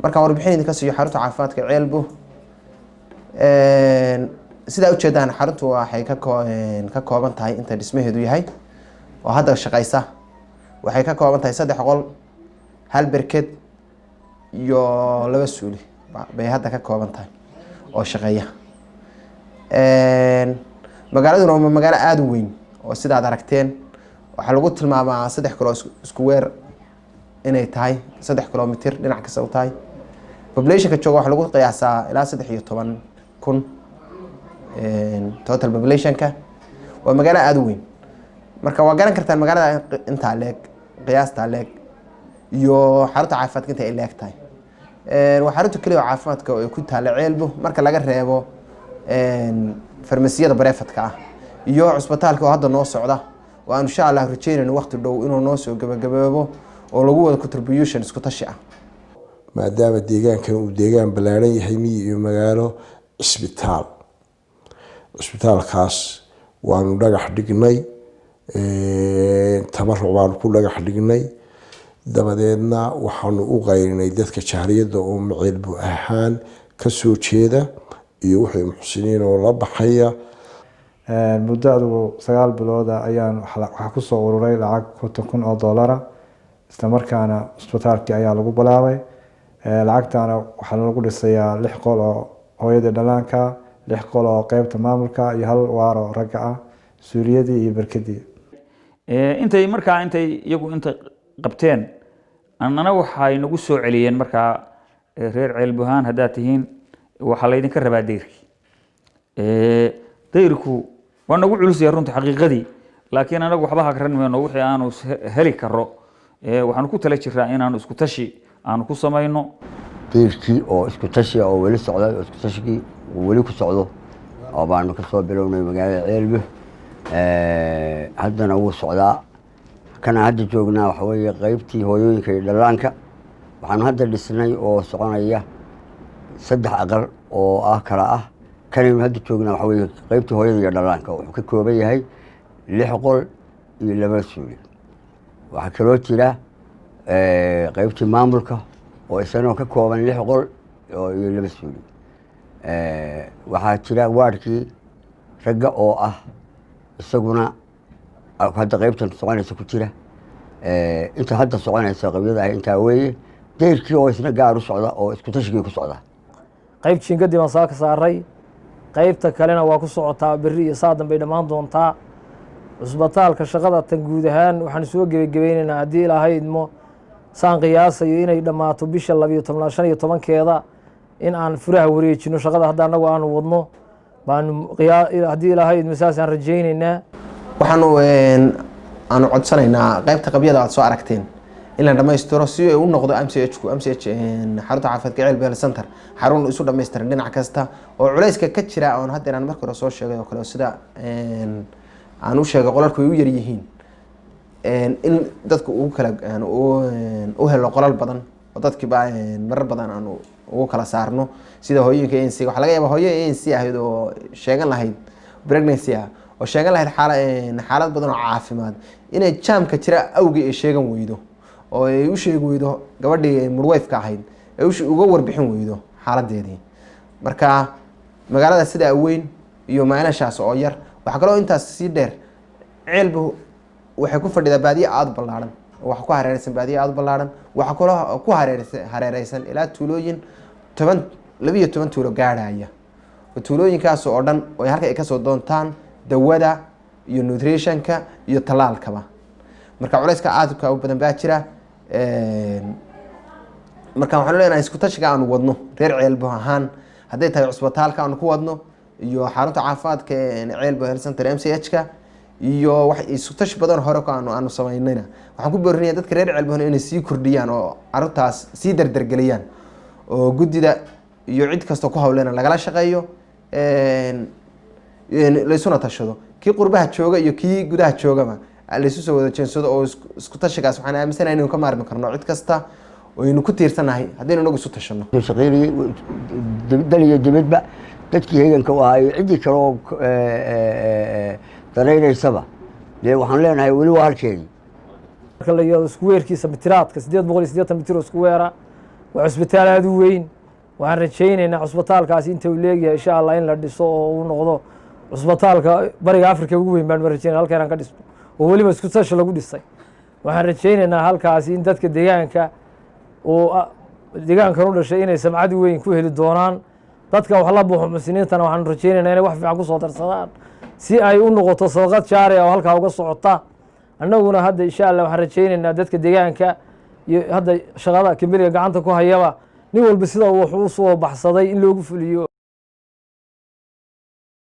Markaan warbixin idinka siiyo xarunta caafimaadka Ceelbu, sidaa ujeedaan, xaruntu waxay ka kooban tahay, inta dhismaheedu yahay oo hadda shaqeysa, waxay ka kooban tahay saddex qol, hal berked iyo laba suuli bay hadda ka kooban tahay oo shaqeeya. Magaaladuna waa magaalo aada u weyn oo sidaad aragteen waxaa lagu tilmaamaa 3 kilo square inay tahay, 3 kilomitir dhinac kasta u tahay. Populationka jooga waxaa lagu qiyaasaa ilaa 13,000 total populationka. Waa magaalo aada u weyn. Marka waa garan kartaan magaalada intaa leeg, qiyaastaa leeg iyo xarunta caafimaadka inta ay leeg tahay. Waa xarunta keliya oo caafimaadka oo ku taalla Ceelbu, marka laga reebo farmasiyada private-ka ah iyo cusbitaalka oo hadda noo socda, oo aan insha Allah rajeynayno waqti dhow inuu noo soo gabagaboobo oo lagu wado contribution isku tashi ah. Maadaama deegaankan uu deegaan ballaaran yahay, miyi iyo magaalo, cisbitaalkaas waanu dhagax dhignay, tabaruc baanu ku dhagax dhignay. Dabadeedna waxaanu u qaylinay dadka jaariyadda oo Ceelbu ahaan kasoo jeeda iyo wixii muxsiniin oo la baxaya. Muddo adigu 9 bilooda ayaan waxaa kusoo ururay lacag $50,000. Isla markaana cusbitaalkii ayaa lagu bilaabay. Lacagtaana waxaa lagu dhisayaa lix qol oo hooyadii dhalaanka, lix qol oo qeybta maamulka iyo hal ward oo ragga ah, suuliyadii iyo berkadii. Intay markaa intay iyagu inta qabteen, annana waxay nagu soo celiyeen markaa, reer Ceelbuhaan haddaad tihiin, waxaa laydinka rabaa dayrkii. Dayrku waa nagu culus yahay runta xaqiiqadii, laakiin anagu waxba hagran mayno. Wixii aanu heli karo waxaanu ku tala jiraa inaanu isku tashi aanu ku samayno. Dayrkii oo isku tashi oo weli socda, oo isku tashigii uu weli ku socdo oo baanu ka soo bilownay magaalada Ceelbu, haddana wuu socdaa. Kana hadda joognaa waxa weeye qeybtii hooyooyinka iyo dhallaanka. Waxaanu hadda dhisnay oo soconaya saddex aqal oo ah kala ah. Kanaynu hadda joognaa waxa weeye qeybtii hooyada iyo dhallaanka. Wuxuu ka kooban yahay lix qol iyo laba suuli. Waxaa kaloo jira qeybtii maamulka oo isagoo ka kooban lix qol iyo laba suuli. Waxaa jira ward-kii ragga oo ah isaguna hadda qeybtan soconaysa ku jira. Inta hadda soconaysa qabyada ah intaa weeye. Dayrkii oo isna gaar u socda oo isku tashigii ku socda. Qayb jiingadii baan saa ka saaray, qaybta kalena waa ku socotaa, berri iyo saa dambay dhammaan doontaa. Cusbitaalka shaqada tan guud ahaan waxaan soo gebagabeyneynaa, haddii Ilaahay idmo, saan qiyaasayo inay dhammaato bisha 12aad 15-keeda, in aan furaha wareejino. Shaqada hadda annagu aanu wadno baanu, haddii Ilaahay idmo, saasaan rajayneynaa. Waxaanu aanu codsanaynaa qaybta qabyada aad soo aragteen in la dhamaystiro si ay u noqdo MCH ku MCH xarunta caafimaadka Ceelbu Health Center xarun isu dhammaystiran dhinac kasta, oo culayska ka jira oon hadda inaan marka hore soo sheegay oo kale, oo sida aan u sheegay qolalku ay u yar yihiin, in dadku ugu kala u helo qolal badan oo dadkiiba marar badan aanu ugu kala saarno, sida hooyooyinka ANC. Waxaa laga yaabaa hooyo ANC ahayd oo sheegan lahayd pregnancy ah oo sheegan lahayd xaalad badan oo caafimaad, inay jaamka jira awgii ay sheegan weydo oo ay u sheegi weydo gabadhii midwife-ka ahayd, ay uga warbixin weydo xaaladeedii. Marka magaalada sidaa weyn iyo maalashaas oo yar, waxaa kaloo intaas sii dheer, Ceelbu waxay ku fadhidaa baadiye aada u ballaaran. Waxaa ku hareereysan baadiye aada u ballaaran. Waxaa kaloo ku hareereysan ilaa tuulooyin 10, 12 tuulo gaadhaya, oo tuulooyinkaas oo dhan oo halka ay kasoo doontaan dawada iyo nutritionka iyo tallaalkaba. Marka culayska aadka u badan baa jira. Marka waxaanu leenahay isku tashiga aanu wadno reer Ceelbo ahaan, hadday tahay cusbitaalka aanu ku wadno iyo xarunta caafimaadka Ceelbo Health Center MCH ka iyo wax isku tashi badan hore aanu samaynayna, waxaan ku boorinaya dadka reer Ceelbohna inay sii kordhiyaan oo arrintaas sii dardargeliyaan, oo guddida iyo cid kastoo ku hawlena lagala shaqeeyo, laysuna tashado, kii qurbaha jooga iyo kii gudaha joogaba laysu soo wada jeensado, oo isku tashigaas waxaan aaminsanahay inaynu ka maarmi karno cid kasta oo aynu ku tiirsannahay haddaynu inagu isu tashano. Shaqeynayay dal iyo dibadba dadkii heeganka u ahaa iyo ciddii kale oo daraynaysaba, dee waxaan leenahay weli waa halkeedii. Marka la yihahdo square-kiisa, mitiraadka, 880 mitir oo square. Waa cusbitaal aada u weyn. Waxaan rajaynaynaa cusbitaalkaasi inta uu leegyahay, insha Allah, in la dhiso oo uu noqdo cusbitaalka Bariga Afrika ugu weyn baan rajaynaya halka inaan ka dhisno, oo weliba isku tashi lagu dhisay. Waxaan rajaynaynaa halkaasi in dadka deegaanka oo deegaankan u dhashay inay samcad weyn ku heli doonaan. Dadka wax la baxo muslimiintana waxaan rajaynaynaa inay wax fiican kusoo darsadaan, si ay u noqoto sadaqad jaari oo halkaa uga socota. Annaguna hadda, insha Allah, waxaan rajaynaynaa dadka deegaanka iyo hadda shaqada kambeliga gacanta ku hayaba, nin walba sida uu wax u soo baxsaday in loogu fuliyo.